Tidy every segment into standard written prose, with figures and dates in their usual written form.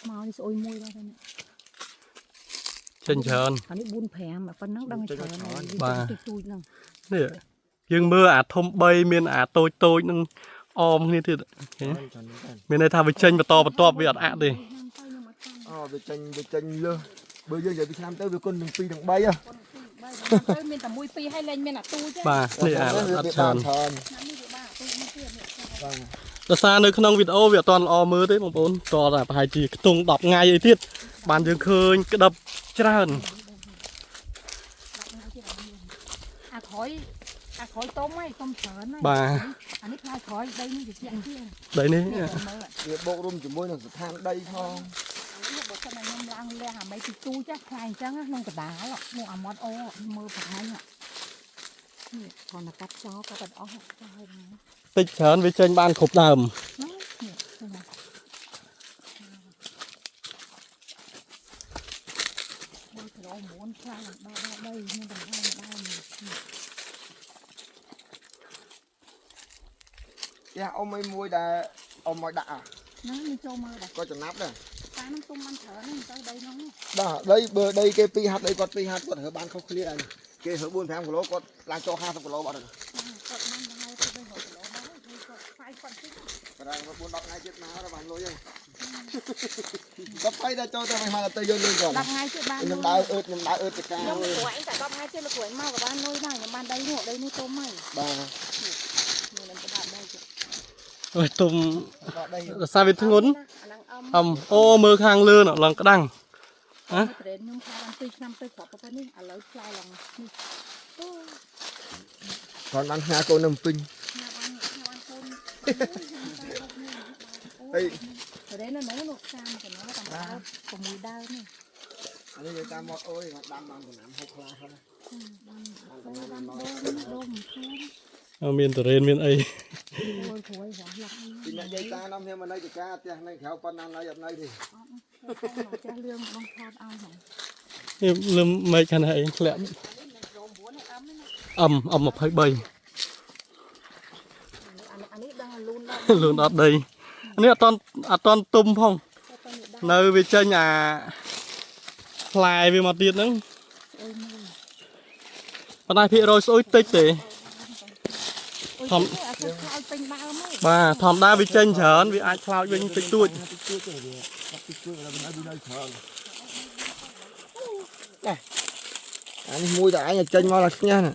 មកនេះស្អុយមួយដល់នេះ ចេញច្រើន អានេះ4 5ប៉ុណ្ណឹងដឹងច្រើនតិចតួចហ្នឹង នេះយើងមើលអាធំ3មានអាតូចតូចនឹងអមគ្នាទៀតឃើញទេ ច្រើនមែន មានន័យថាវាចេញបន្តបន្ទាប់វាអត់អាក់ទេ អូវាចេញវាចេញលើសបើយើងនិយាយពីឆ្នាំទៅវាគុណនឹង2នឹង3ហ៎ ទៅមានតែ1 2ហើយលែងមានអាទូច បាទនេះអាអត់ច្រើន ច្រើន ឆ្នាំនេះវាបានអាទូចមួយទៀតនេះ បាទ ដោយសារនៅក្នុងវីដេអូវាអត់ទាន់ល្អមើលទេបងប្អូនតតែប្រហែលជាខ្ទង់10ថ្ងៃអីទៀតបានយើងឃើញក្តាប់ច្រើន អាក្រោយអាក្រោយទុំហើយទុំច្រើនហើយ បាទ អានេះផ្លែក្រោយដីនេះវាជាក់ទៀត ដីនេះ នេះមើល វាបូករួមជាមួយនឹងស្ថានដីផង នេះបើសិនតែខ្ញុំឡើងលះអាមីទីទូចខ្លាយអញ្ចឹងក្នុងកដាលនោះអាមាត់អូមើលប្រហែលនេះគ្រាន់តែកាត់ចោលកាត់អត់អស់ចោលហើយណា តិចច្រើនវាចេញបានគ្រប់ដើម នេះឃើញទេមួយគីឡូ9ខ្លាំងដល់ដល់ដីមានតម្លៃដើម ផ្ទះអ៊ំអីមួយដែលអ៊ំឲ្យដាក់ ហ្នឹងមានចូលមើលដែរ ក៏ចំណាប់ដែរ តានឹងទុំបានច្រើនហ្នឹងទៅដីហ្នឹង បាទដីបើដីគេ2ហាត់ដីគាត់2ហាត់គាត់រើបានខុសគ្នាអញគេរើ4 5គីឡូគាត់ឡើងចូល50គីឡូបាត់ហើយ គាត់បានហើយទៅ300គីឡូដែរហើយគាត់ខ្វាយគាត់តិច ប្រាំ4 10ថ្ងៃទៀតមកដល់បានលុយហើយគាត់ទៅតែចូលទៅមិនមកទៅយកលុយគាត់ 10ថ្ងៃទៀតបាន ខ្ញុំដើរអឺតខ្ញុំដើរអឺតចកា ខ្ញុំគ្រូឯងតែ10ថ្ងៃទៀតលោកគ្រូឯងមកក៏បានលុយដែរខ្ញុំបានដីនោះដីនោះទុំហើយ បាទ មាននឹងក្តារដីទៀត អើយទុំ ដល់ដី ដោយសារវាធ្ងន់ អាហ្នឹងអឹម អឹមអូមើលខាងលើនោះឡើងក្តាំង ហ៎ ត្រេនខ្ញុំផ្លែបាន2ឆ្នាំទៅគ្រាប់ប៉ុណ្នេះឥឡូវផ្លែឡើងនេះអូ គាត់បានផ្ញើកូននៅពេញ ញ៉ាំបានញ៉ាំបានកូន អី ត្រេននៅនោះនោះតាមកណ្ដោតាមដើម6ដើមនេះ អានេះតាមមកអូយគាត់ដាំបានចំណាំហូបខ្លាហ្នឹង បានបានដុំដុំខ្លួន មានតរេនមានអី អូយព្រួយរស់លឹក ពីអ្នកយាយតានាំគ្នាមកនៅចកាផ្ទះនៅក្រៅប៉ុណ្ណានៅអត់នៅទេ អត់ចេះលឿងបងថតឲ្យហ្នឹង នេះលឹមមេឃខាងនេះអីធ្លាក់ នេះនៅក្រោម9នេះអឹមណា អឹមអឹម23 អានេះអានេះដឹងលូនដល់ លូនអត់ដីនេះអត់តន់អត់តន់ទុំផង ទៅនេះដល់ នៅវាចេញអាផ្លែវាមកទៀតហ្នឹង អូយមួយ ប៉ុន្តែភាគរយស្អុយតិចទេ អូយ ធំ អាខ្លោចពេញដើមហ៎ បាទធម្មតាវាចេញច្រើនវាអាចខ្លោចវិញតិចតួច តិចតួចទេវាតិចតួចវានៅវានៅច្រើននេះអានេះមួយតែឯងចេញមកដល់ស្ញះណា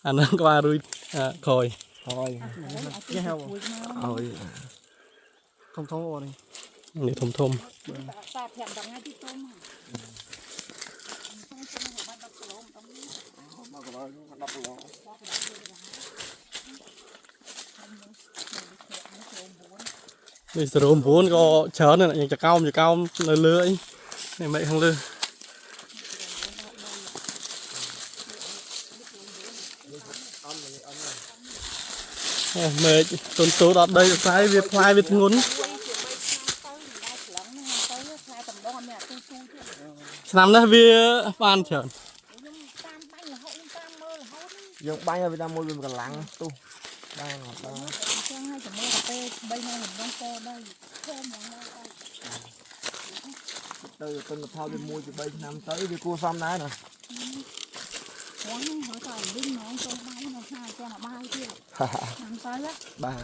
អាហ្នឹងក្បាលរួយអាក្រោយ ហើយ ញ៉ាំ អើយ ធំធំអូននេះ នេះធំធំ តែ5 10ថ្ងៃទីទុំហ្នឹងខ្ញុំខ្ញុំបាន10គីឡូម្ដងនេះ មកកន្លង10គីឡូ នេះ09ក៏ច្រើនដែរយ៉ាងចកោមចកោមនៅលើអីនេះមិនខាងលើ អំនេះអំនេះ អូមេឃទុនទូដល់ដីស្អែវាផ្លែវាធ្ងន់ ជា3ឆ្នាំទៅមិនដែរច្លឹងហ្នឹងទៅផ្លែតម្ដងអត់មានអាទូទូទៀត ឆ្នាំនេះវាបានច្រើន ខ្ញុំតាមបាញ់រហូតខ្ញុំតាមមើលរហូត យើងបាញ់ឲ្យវាតាមមួយវាកម្លាំងទុះបានអត់បាន អញ្ចឹងហើយចាំមើលកាហ្វេ3ថ្ងៃម្ដងពោដីធំហ្មងដល់ ទៅទិន្នផលវា1ពី3ឆ្នាំទៅវាគួរសមដែរណា ព្រោះហ្នឹងហើយតែលីងហ្មងចូលបាយនៅខាងចង់បាយទៀតឆ្នាំទៅ បាទ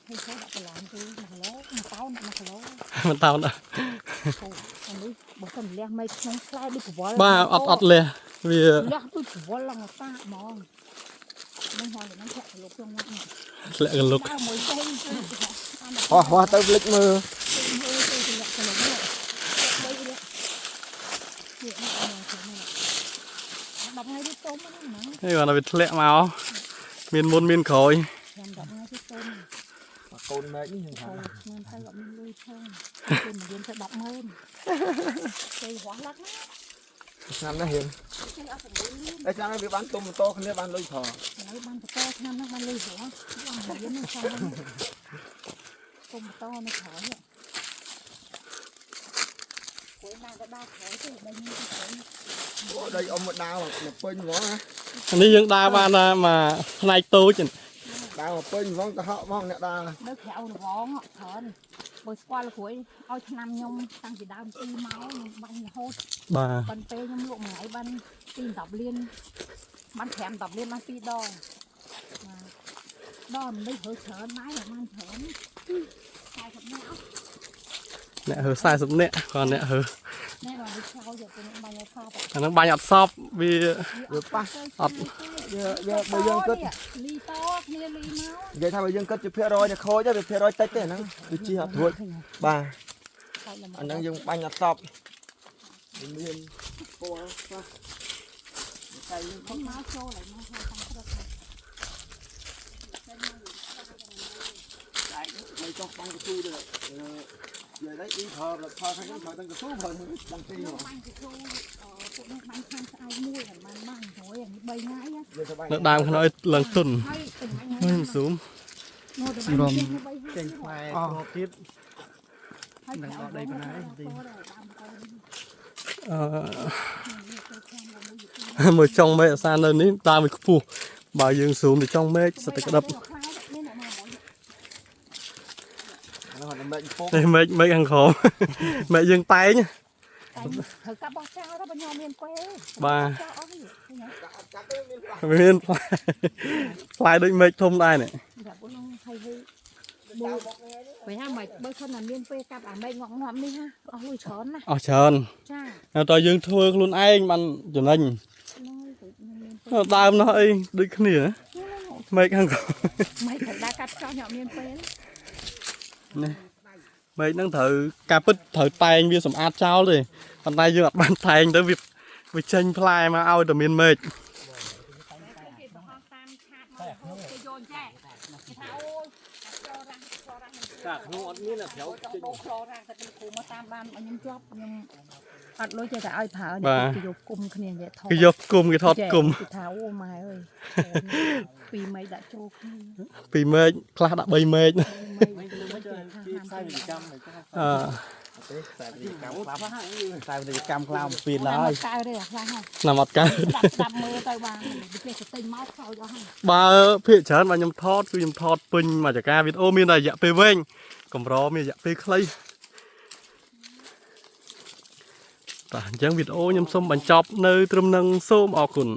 ហើយចូលដាក់បន្លំគឺ1គីឡូ1តោន1គីឡូ មិនតោនដែរ អានេះបើសិនលះមេក្នុងផ្លែដូចកវល បាទអត់អត់លះវា លះដូចកវលឡើងតាហ្មងនឹងហើយនឹងធាក់កលុកក្នុងនេះ ធ្លាក់កលុក ដើរមួយផ្សេងគឺ ហោះហោះទៅភ្លេចមើល មើលទៅធ្លាក់កលុកនេះបីនេះនេះនេះ10ថ្ងៃនេះទុំហ្នឹងហ្នឹង នេះគាត់វាធ្លាក់មកមានមុនមានក្រោយ ខ្ញុំ10ថ្ងៃនេះទុំ កូនមែកនេះខ្ញុំថា ឆ្នាំទៅអត់មានលុយផងគេមករៀនទៅ100000គេរស់ឡាក់ណា ឆ្នាំនេះរៀន គេអត់6លាន តែឆ្នាំនេះវាបានទុំបន្តគ្នាបានលុយផង ឥឡូវបានបន្តឆ្នាំហ្នឹងបានលុយរស់បានរៀនហ្នឹងឆ្នាំហ្នឹងគុំបន្តនៅក្រោយគួយណាក៏ដើរក្រោយទៅដីនេះក្រោយ អូដីអ៊ំមកដាវមកពេញហ្មងណា អានេះយើងដើរបានតែមួយផ្នែកតូច ដាវមកពេញហ្មងទៅហក់ហ្មងអ្នកដាវ នៅក្រៅរវងច្រើន បើស្គាល់គ្រួយឲ្យឆ្នាំខ្ញុំតាំងពីដើមទីមកខ្ញុំបាញ់រហូត បាទ ប៉ុន្តែខ្ញុំលក់មួយថ្ងៃបានពី10លានបាន5 10លានបាន2ដងបាទដល់មិនរើច្រើនដែរបានច្រើន40នាក់ អ្នកហើ40នាក់គាត់អ្នកហើ ណែដល់វាខ្លោចទៅនឹងបាញ់ឲ្យខប់ អាហ្នឹងបាញ់អត់សពវា វាប៉ះ អត់ វាវាបើយើងគិត លីតគ្នាលីមក និយាយថាបើយើងគិតជាភាគរយទៅខូចទៅវាភាគរយតិចទេហ្នឹងវាជិះអត់រួចបាទអាហ្នឹងយើងបាញ់អត់សពវាមានពណ៌ខ្លះតែយើង មកចូលហើយមកចូលតាំងព្រឹក តែមិនចោះបាញ់កស៊ូទេនិយាយទៅអ៊ីប្រើផលខាងហ្នឹងប្រើទាំងកស៊ូប្រើទាំងដឹងទីហ្មង បាញ់ទៅចូលពួកនេះបាញ់ខាងស្អែកមួយហើយបានបាញ់ព្រោះនេះ3ថ្ងៃ យើងទៅបាញ់ នៅដើមខ្នុរឡើងទុន ហើយទាំងថ្ងៃ មើលស៊ូម រំ ចេញផ្លែគ្រាប់ទៀត ហើយ នឹងដកដីប៉ុណ្ណាឯងទី អឺ មើលចុងមេឃអាសានៅនេះដើមវាខ្ពស់បើយើងស៊ូមទៅចុងមេឃសិតតែក្តាប់ អាហ្នឹងគាត់មិនពុក នេះមេឃមេឃខាងក្រោម មេឃយើងតែង តែត្រូវកាប់បោះចោលទៅបើញោមមានពេល បាទ ចោលអស់ហី កាត់ទៅមានផ្លាស់ មានផ្លែផ្លែដូចមេឃធំដែរនេះ តែពួកនោះហើយហីបើពេលហាមិនបើខំតែមានពេលកាប់អាមេឃងក់ងាប់នេះហ่าអស់លុយច្រើនណាស់ អស់ច្រើន ចា ហើយតើយើងធ្វើខ្លួនឯងបានចំណេញ ហ្នឹងហើយខ្ញុំមានពេល ដើមនោះអីដូចគ្នាមេឃខាងក្រោម មិនត្រូវដើរកាត់ចោលញោមមានពេល នេះមេឃហ្នឹងត្រូវការពិតត្រូវតែងវាសម្អាតចោលទេប៉ុន្តែយើងអត់បានតែងទៅវាវាចេញផ្លែមកឲ្យតែមានមេឃ គេបង្ហោះតាមឆាតមកគេយកចែគេថាអូយអាចោរ៉ាស់ចោរ៉ាស់មិន តែក្នុងអត់មានអា ចង់ដូរក្លរ៉ាស់តែគ្រូមកតាមបានខ្ញុំជាប់ខ្ញុំអត់លុយចេះតែឲ្យប្រើគេយកគុំគ្នានិយាយថត គេយកគុំគេថតគុំ គេថាអូម៉ែអើយពីរមេឃដាក់ចូលគ្នា ពីរមេឃខ្លះដាក់3មេឃ មេឃ ជាខ្សែវិជ្ជកម្ម អឺ ខ្សែវិជ្ជកម្មខ្លះខ្សែវិជ្ជកម្មខ្លះអំពីឡើយ កៅទេអាខ្លះហ្នឹង ឆ្នាំអត់កើត ស្ដាប់ស្ដាប់មើលទៅបានវាចេះតែទិញមកខ្លោចអស់ហ្នឹង បើភាគច្រើនបើខ្ញុំថតគឺខ្ញុំថតពេញមួយចការវីដេអូមានតែរយៈពេលវែងកម្រមានរយៈពេលខ្លីបាទអញ្ចឹងវីដេអូខ្ញុំសូមបញ្ចប់នៅត្រឹមនឹងសូមអរគុណ។